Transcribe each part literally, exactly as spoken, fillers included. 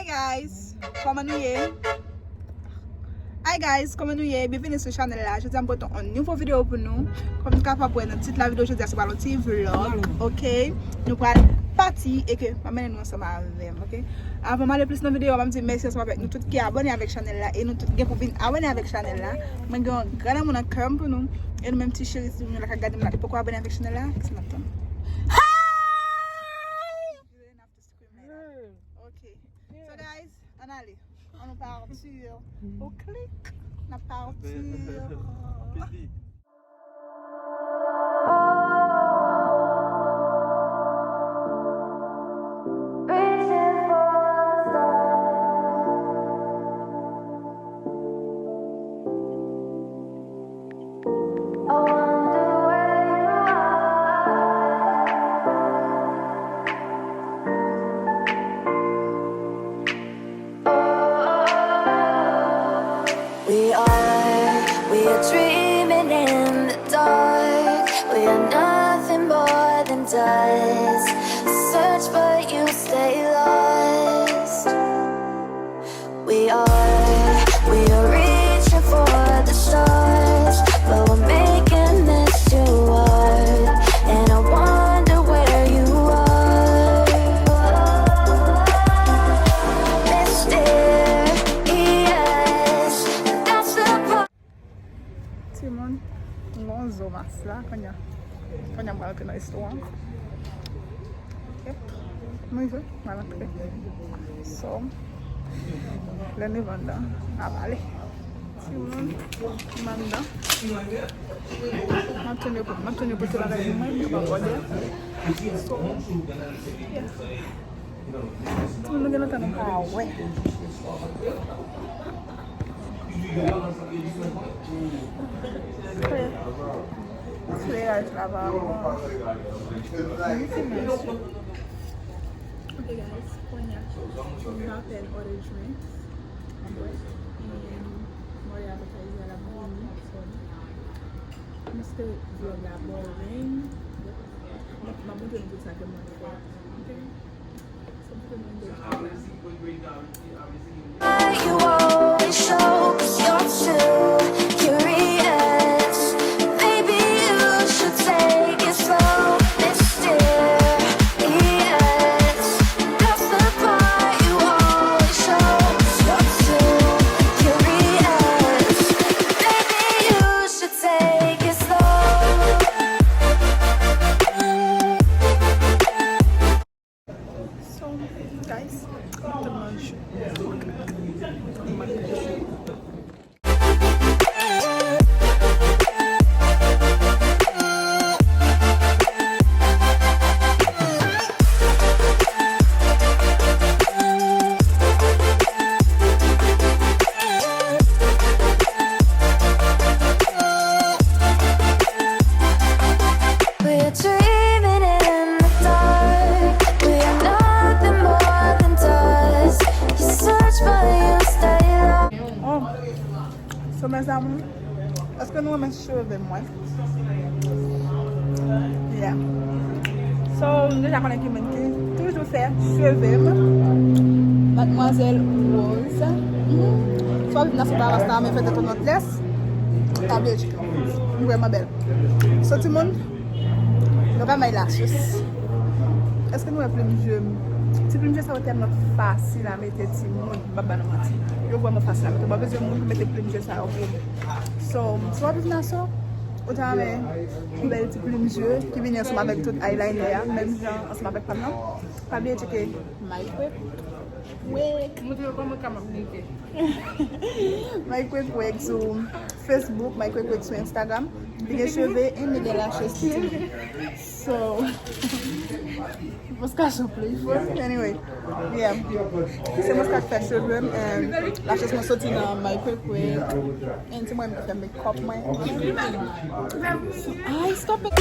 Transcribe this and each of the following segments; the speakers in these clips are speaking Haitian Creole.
Guys, kòman nou ye? Hi guys, kòman nou ye? Byenvini sou chanèl la. Jodi a m pote yon nouvo videyo pou nou. Kòm nou kapab wè nan tit la, videyo jodi a se pral yon ti vlog, ok? Nou pral pati e ke m ap mennen nou ansanm avè m, ok? Avan m ale plis nan videyo a, m ap di mèsi ansanm avèk nou tout ki abòne avèk chanèl la e nou tout gen pou vin abòne avèk chanèl la. Mwen gen yon gran lanmou nan kè m pou nou. E nou menm ti cheri, si nou la k ap gade m la, ki poko abòne avèk chanèl la, kisa n ap tann? Hi! Ok. So guys, ann ale. Ann nou partir. Ou klik, n ap partir. We are, we are dreaming in the dark. We are nothing more than dust. Search, but you stay lost. We are, we are reaching for the stars, but we're making this too hard. And I wonder where you are. Mysterious, that's the part. Timoun, m gon zo mas la, kounye a. Kounye a m pral antre nan restoran. Ok. M rive, m al antre. So, lè n rive anndan, n a pale. Timoun, m anndan. M ap tann yo pou, m ap tann yo pote bagay pou mwen, m kapab òdè. So, yeah. Timoun, nou gen lontan nou pa wè. Klè-, kleraj la pa bon. Li ti mens. Ok guys, kounye a m apèn order drinks. Mwen bwè. And m order appetizer la, mwen vini. So, m espere vlog la boring. M ap montre nou tout sa ke mwen fè. Ok? You always show 'cause you're too curious. Maybe you should take it slow. Mysterious. That's the part you always show 'cause you're too curious. Maybe you should take it slow. So, guys, m ap tann manje. We're dreaming in the dark. We are nothing more than dust. You search, but you stay lost. Oh. So, mes amours, èske nou renmen cheve mwen? Yeah. So, nou deja konnen ki moun ki toujou fè cheve m. Madmwazèl Rose. Mhm. Swa viv nan Santa Rasta, men fè tèt ou nan lès. Tablo etike. Li vrèman bèl. So, timoun, nou ka bay lasous. Èske nou wè plim je m? Ti plim je sa yo tèlman fasil a mete, timoun. M p ap ba nou manti. Yo vrèman fasil a mete. Ou pa bezwen moun pou mete plim je sa yo pou ou. So, si w ap viv Nassau, ou ta renmen yon bèl ti plim je ki vini ansanm avèk tout eyeliner a, menm jan ansanm avèk pa m nan, pa bliye tcheke My Quick Wig. Montre yo kòman ka m ap nike. My Quick Wig sou Facebook, My Quick Wig sou Instagram. Li gen cheve and li gen lashes tou. So, Mouska so playful. Anyway, yeah. Se Mouska k fè cheve m, and lashes mwen soti nan My Quick Wig. And se mwen menm ki fè makeup mwen. Ay, stop it.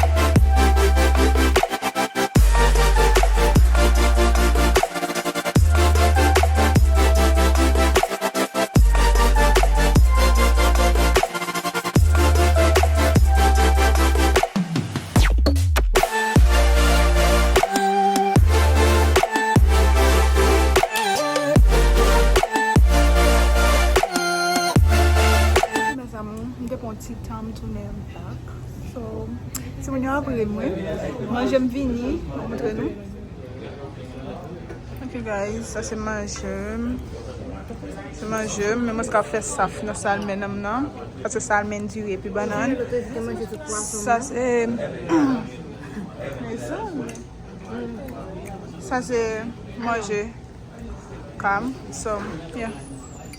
Ti tan m tounen back. So, timoun yo ap ri m, wi. Manje m vini, m ap montre nou. Ok, guys, sa se manje m. Se manje m, men mwen ka fè saf nan salmon nan, nan. Paske salmon, diri epi bannann. Sa se, sa se manje. Calm. So, yeah.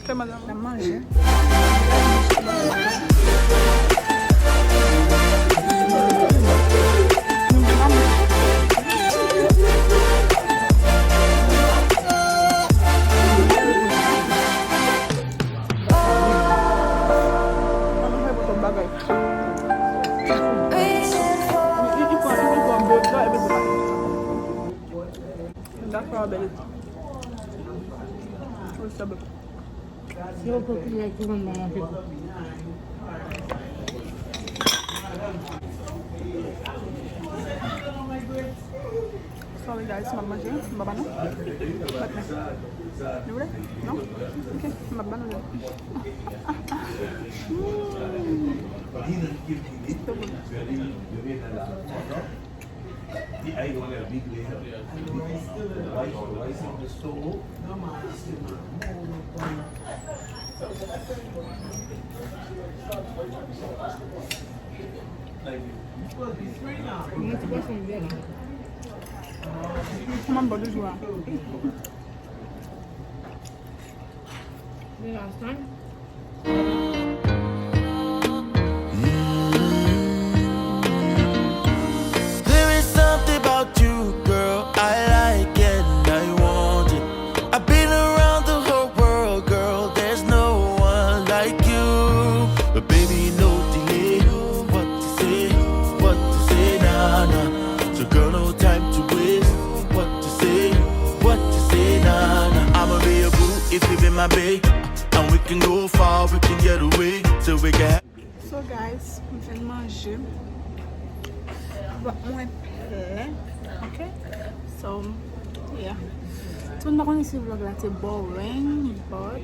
Fè madanm nan manje. Dakò, bèl. Wi, sa bon. Yo, pou ki lè ki konn manje tou. Sorry, guys, m ap manje, m pa ba nou. But, nou vle? Non? Ok, m ap ba nou. Mm. So good. Mwen ti pwason vè la. Kòman m bò toujou a? The last time. There is something about you, girl, I like and I want it. I've been around the whole world, girl, there's no one like you. But baby, no delay. What to say, what to say, nah, nah. So girl, no time to waste. What to say, what to say, nah, nah. I'ma be your boo if you be my babe. And we can go far, we can get away. So we can So guys, m fin manje. Vant mwen plen. Ok? So, yeah. Tout moun pa konnen si vlog la te boring, but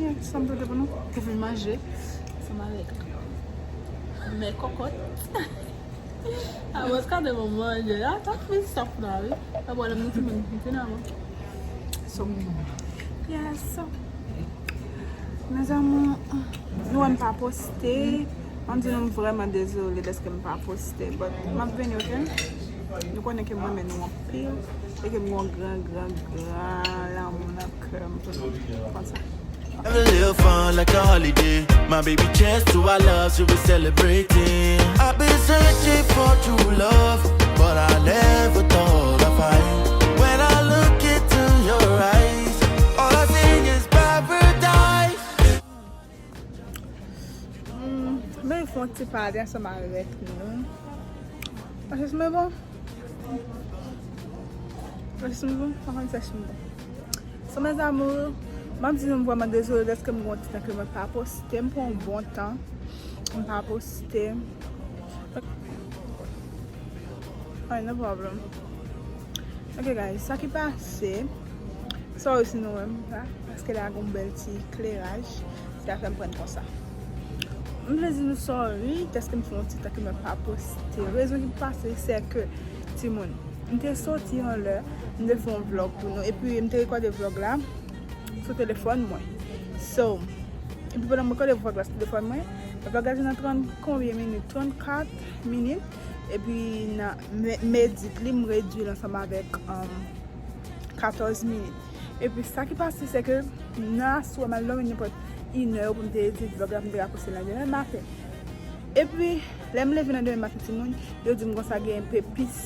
yeah, sa m pote pou nou. Pou vin manje. Sa m avèk mè kòkòt. A, mwen ka de mwen manje la, sa fin sòf la, wi. A, bon, lè m nou timoun, m fin avan. So, yeah, so. Mes amours, nou wè m pa poste. M ap di nou m vrèman dezole dèske m pa poste, but m ap vini, ok? Nou konnen ke m renmen nou anpil e ke m gen yon gran, gran, gran lanmou nan kè m pou nou. Konsa. Have a little fun like a holiday. My baby chance to our love, so we celebrating. I've been searching for true love, but I never thought I'd find. When I look into your eyes, all I see is paradise. Hmm, men fè yon ti pale ansanm avèk nou. Paske si mwen bon, paske si mwen bon, pa konn sa si mwen bon. So, mes amours, m ap di nou m vrèman dezole dèske m gen yon ti tan ke mwen pa poste. M pran yon bon tan. M pa poste. Ay, no problem. Ok, guys, sa ki pase, sorry si nou wè m la, paske la gen yon bèl ti ekleraj, se sa fè m pran konsa. M vle di nou sorry, dèske m fè yon ti tan ke mwen pa poste. Rezon ki pase, se ke, timoun, m te soti yon lè, m te fè yon vlog pou nou, epi m te rekòde vlog la sou telefòn mwen. So, epi pandan m rekòde vlog la sou telefòn mwen, vlog la te nan trant konbyen minit? Trannkat minit. Epi nan m, m edit li, m redui l ansanm avèk, um, katòz minit. Epi sa ki pase, se ke nan aswè, m al dòmi nenpòt inè pou m te edit vlog la, pou m te ka poste l nan demen maten. Epi, lè m leve nan demen maten, timoun, yo di m konsa gen pepis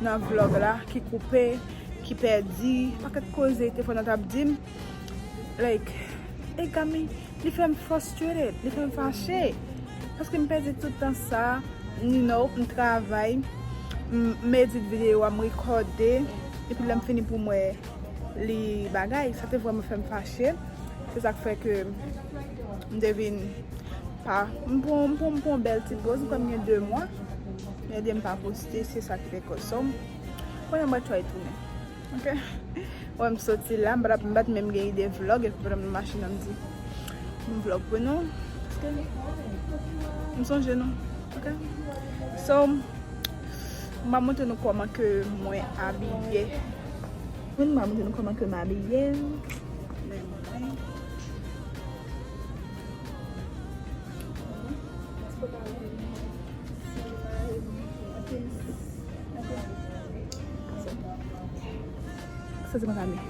nan vlog la ki koupe, ki pèdi, pakèt koze, telefòn nan t ap di m. Like, it got me, li fè m frustrated, li fè m fache. Paske m pèdi tout tan sa, you know, m travay, m, m edit videyo a, m rekòde, epi lè m fini pou m wè li bagay, sa te vrèman fè m fache. Se sa k fè ke m te vin pa, m pran, m pran, m pran yon bèl ti poz, m kwè m gen de mwa, gen de m pa poste, se sa ki te kòz sa. Kounye a m pral try tounen. Ok? Wè m soti la, m pa t ap, m pa t menm gen ide vlog, epi pandan m nan machin nan m di, m vlog pou nou. Paske, M sonje nou. Ok? So, m ap montre nou kòman ke mwen abiye. Mwen, m ap montre nou kòman ke m abiye. Men mwen. Sa se mwen abiye.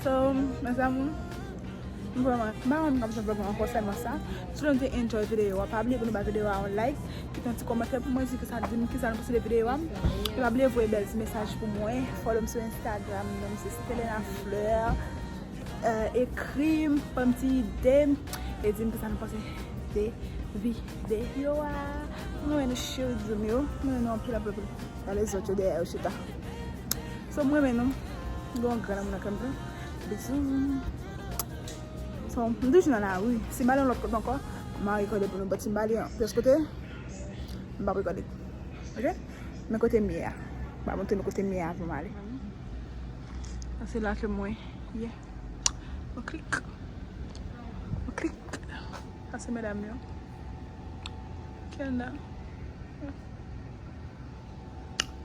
So, mes amours, m vrèman, m pa konn kòman sa vlog lan ankò, sèlman sa. Si nou te enjoy videyo a, pa bliye pou nou bay videyo a yon like, kite yon ti kòmantè pou mwen, di kisa, di m kisa nou panse de videyo a. E pa bliye voye bèl ti mesaj pou mwen, follow m sou Instagram, non m se Stelena Fleur. Euh, ekri m, ban m ti ide, e di m kisa nou panse de videyo a. Mwen renmen nou cheri di m yo, mwen renmen nou anpil, anpil, anpil. Gade lèzòt yo dèyè yo chita. So, mwen renmen nou. M gen yon gran lanmou nan kè m tou. Bizou. So, m toujou nan lari. Si m ale yon lòt kote ankò, m a rekòde pou nou. But si m ale yon pyès kote, m p ap rekòde. Ok? Men kote m ye a. M a montre nou kote m ye a avan m ale. Sa se la ke mwen ye. Mwen klik. Mwen klik. Sa se medam yo. Kènda.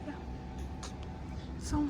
Yeah. So,